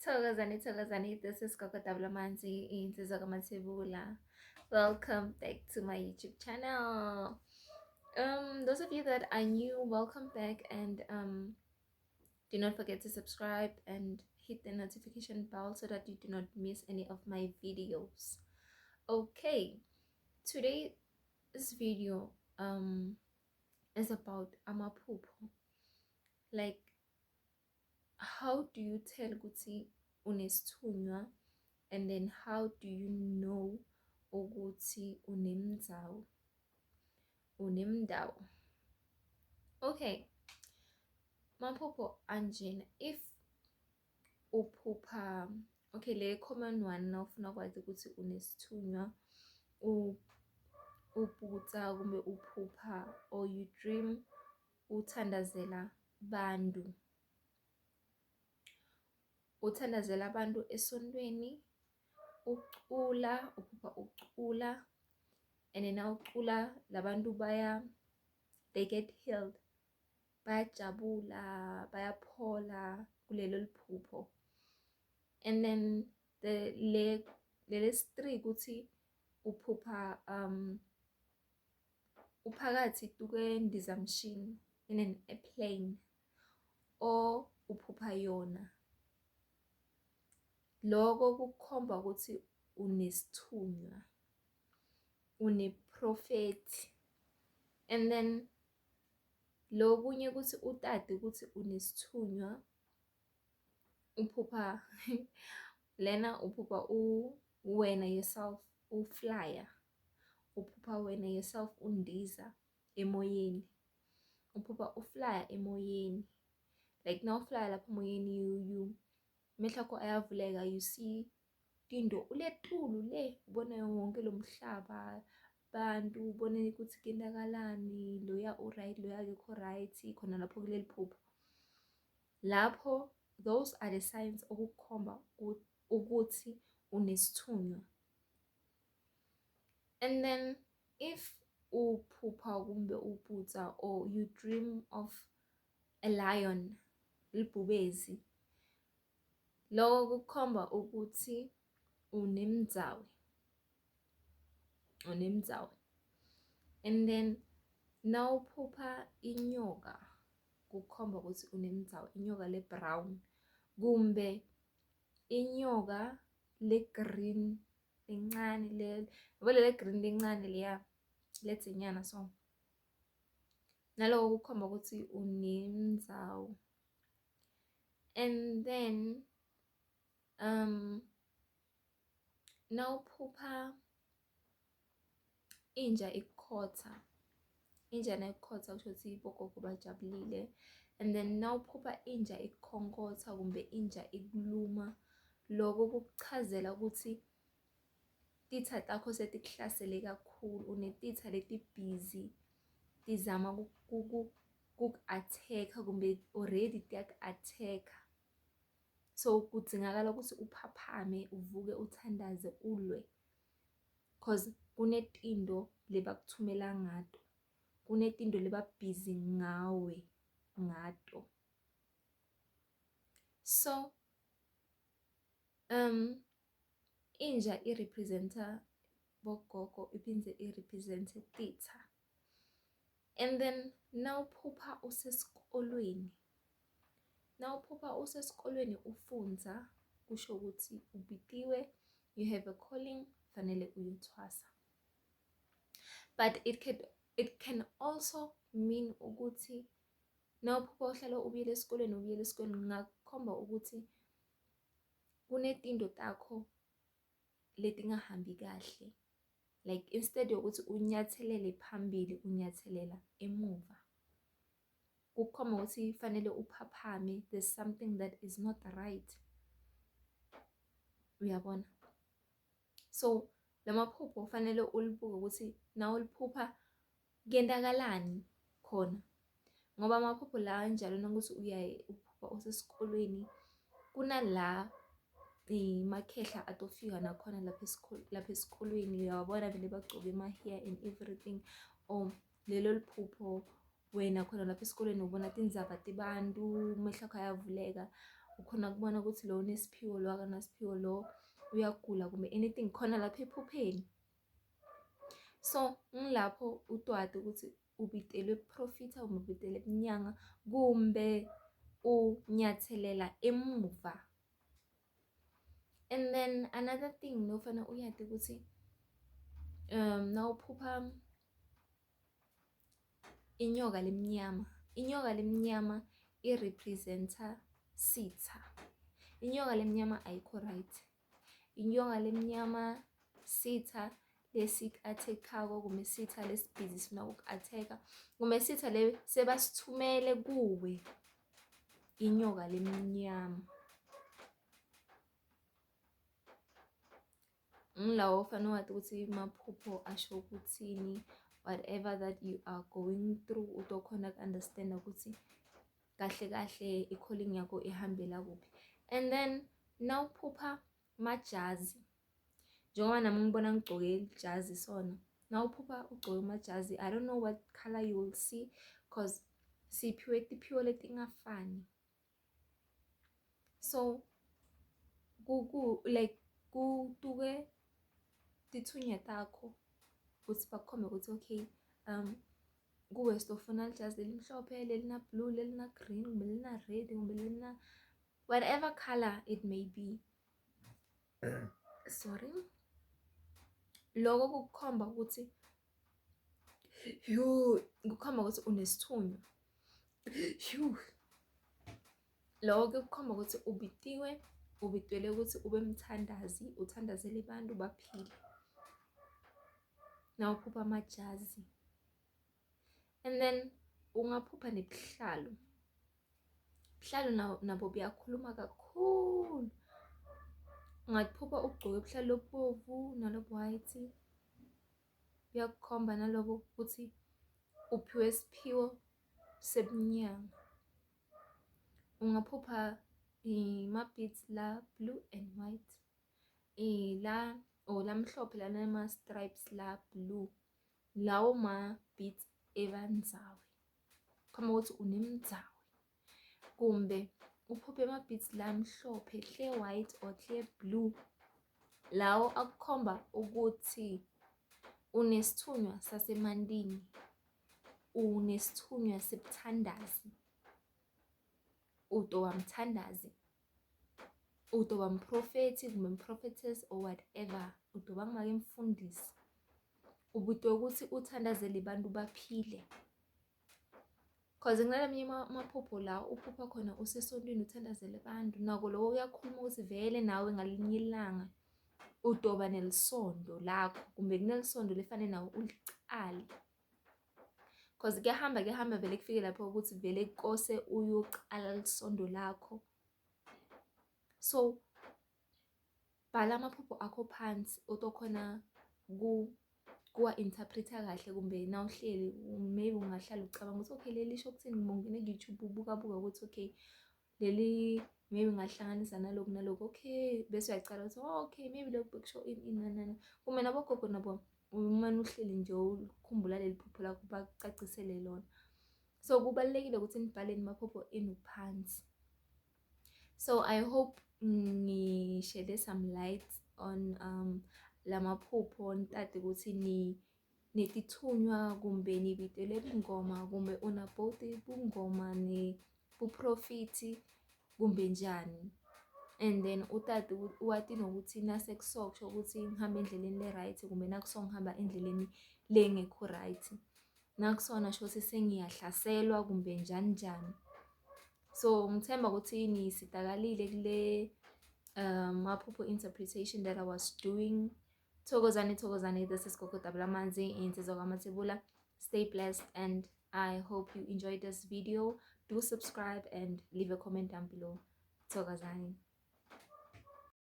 Thokozani, Thokozani. This is Gogo Dabulamanzi insizwa kaMathebula. Welcome back to my YouTube channel. Those of you that are new, welcome back, and do not forget to subscribe and hit the notification bell so that you do not miss any of my videos. Okay, today's video is about amaphupho. Like, how do you tell ukuthi unesithunywa, and then how do you know ukuthi unemndzawo, unemndawo? Okay, maphupho anjena. If uphupha, okay, le common one, nawufuna kwazi ukuthi unesithunywa, ubhutsa kumbe uphupha or you dream uthandazela bantu, uthandazela abantu esontweni, ucula, uphupha ucula, and then nawucula labantu baya, they get healed, bayajabula, bayaphola kulelo liphupho. And then the le lelesi-three ukuthi uphupha uphakathi kwendizamshini, in an airplane, or uphupha yona, loko kukhomba ukuthi unesithunywa, uneprofethi. And then lokunye ukuthi utati ukuthi unesithunywa, uphupha lena, uphupha wena yourself u-flya, uphupha wena yourself undiza emoyeni, uphupha u-flya emoyeni. Like, nawuflya lapha emoyeni, you amehlo akho ayavuleka, you see tinto uletulu le, ubona wonke lo mhlaba, bantu, ubone ukuthi kwenzakalani, loya u-right, loya akekho right, khona lapho kuleli phupho lapho. Those are the signs okukhomba ukuthi unesithunywa. And then if uphupha kumbe ubhutsa or you dream of a lion, libhubezi, lokho kukhomba ukuthi unemndzawe, unemndzawe. And then nawuphupha inyoka, kukhomba ukuthi unemndzawe, inyoka le-brown kumbe inyoka le-green lencane le, yabo, le green lencane leya ledzinyana. So naloko kukhomba ukuthi unemndzawo. And then nawuphupha inja ikukhotha, inja nayikukhotha kusho ukuthi bogogo bajabulile. And then nawuphupha inja ikukhonkotha kumbe inja ikuluma, loko kukuchazela ukuthi titha takho setikuhlasele kakhulu, unetitha leti-busy tizama kuku-attack-a kumbe already tiyaku-attack-a. So kudzingakala ukuthi uphaphame, uvuke, uthandaze, ulwe, 'cause kunetinto lebakuthumela ngato, kunetinto leba-busy ngawe ngato. So inja i-represent-a bogogo, iphindze i-represent-e titha. And then nawuphupha usesikolweni, nawuphupha usesikolweni ufundza, kusho ukuthi ubitiwe, you have a calling, fanele uyothwasa. But it can also mean ukuthi nawuphupha uhlala ubuyele esikolweni, ubuyele esikolweni, kungakukhomba ukuthi kunetinto takho letingahambi kahle. Like, instead yokuthi unyathelele phambili, unyathelela emuva, kukhomba ukuthi fanele uphaphame, there's something that is not right, uyabona? So lamaphupho kufanele ulibuke ukuthi nawuliphupha kuyentakalani khona, ngoba amaphupho la anjalo, nokuthi uyaye uphupha usesikolweni, kunala makhehla atofika nakhona lapha lapha esikolweni, uyawabona vele bagcoke emahiya and everything, or lelo liphupho wena khona lapha esikolweni ubona tindzaba tebantu, amehlo akho ayavuleka. Ukhona kubona ukuthi lo unesiphiwo, lo akanasiphiwo, lo uyagula kumbe anything khona lapha ephupheni. So ngilapho utwati ukuthi ubitelwe kuprofitha kumbe ubitelwe ebunyanga kumbe unyathelela emuva. And then another thing nofana uyati ukuthi nawuphupha inyoka lemnyama, inyoka lemnyama i-represent-a sitha. Inyoka lemnyama ayikho right. Inyoka lemnyama sitha lesiku-attack-ako kumbe sitha lesibhizi sifuna ukuku-attack-a kumbe sitha le sebasithumele kuwe, inyoka lemnyama. Ngilawo ofanele wati ukuthi maphupho asho ukuthini, whatever that you are going through utokhona ku-understand-a ukuthi kahle kahle i-calling yakho ihambela kuphi. And then nawuphupha majazi, njengoba nami ngibona ngigcoke ijazi sona, nawuphupha ugcoke amajazi, I don't know what color you will see cause siphiwe tiphiwo letingafani. So ku like kutuke tithunywa takho ukuthi bakukhombe ukuthi okay kuwe sitofuna lijazi lelimhlophe, lelina blue, lelina green, kumbe lelina red, kumbe lelina whatever color it may be. Sorry. Loko kukukhomba ukuthi yho, kukhomba ukuthi unesithunywa. Yhu. Loko kukhomba ukuthi ubitiwe, ubitwele ukuthi ube mthandazi, uthandazele abantu baphile. Nawuphupha amajazi. And then ungaphupha nebuhlalo. Buhlalo nabo buyakhuluma kakhulu. Ungaphupha ugcoke ubuhlalo obubovu nalobu white. Buyakukhomba nalobo ukuthi uphiwe isiphiwo sebunyanga. Ungaphupha ma-beads la blue and white, la or lamhlophe lana ama-stripes la blue, lawo ma-beads ebandzawe, khomba ukuthi unemdzawe. Kumbe uphuphe ama-beads la amhlophe, clear white or clear blue, lawo akukhomba ukuthi unesithunywa sasemantini, unesithunywa sebuthandazi, utoba mthandazi, utoba mprofethi kumbe mprofetess or whatever, utoba ngumake mfundisi. Ubutwe ukuthi uthandazele abantu baphile. Cause kunalamanye amaphupho la uphupha khona usesontweni uthandazele abantu, nako lokho kuyakhuluma ukuthi vele nawe ngalinye ilanga utoba nelisondo lakho kumbe kunelisondo lefane nawe ulicale. Cause kuyahamba kuyahamba vele kufike lapho ukuthi vele kose uyocala lisondo lakho. So bhala amaphupho akho phansi otokhona kuwa-interpret-a kahle kumbe nawuhleli maybe ungahlala ucabanga ukuthi okay leli lisho ukuthini, kumbe ungene ku-YouTube ubukabuka ukuthi okay leli maybe ngahlanganisa naloku naloku, okay bese uyacala ukuthi oh, okay maybe lokhu bekusho ini ini nani. Kumbe nabogogo nabo umane uhleli nje ukhumbula leli phupho lakho bakucacisele lona. So kubalulekile ukuthi nibhaleni maphupho enu phansi. So I hope ngishede some light on lamaphupho nitati ukuthi ni netithunywa kumbe nibitelwe bungoma kumbe una both bungoma nebuprofiti kumbe njani. And then utati wati nokuthi nasekusokusho ukuthi ngihambe endleleni le-right kumbe nakuso ngihamba endleleni lengekho right. Nakusona sho ukuthi sengiyahlaselwa kumbe njani njani. So ngithemba ukuthi nisidakalile kule maphupho interpretation that I was doing. Thokozani, thokozani. This is Gogo Dabulamanzi insizwa kaMathebula. Stay blessed and I hope you enjoyed this video. Do subscribe and leave a comment down below. Thokozani.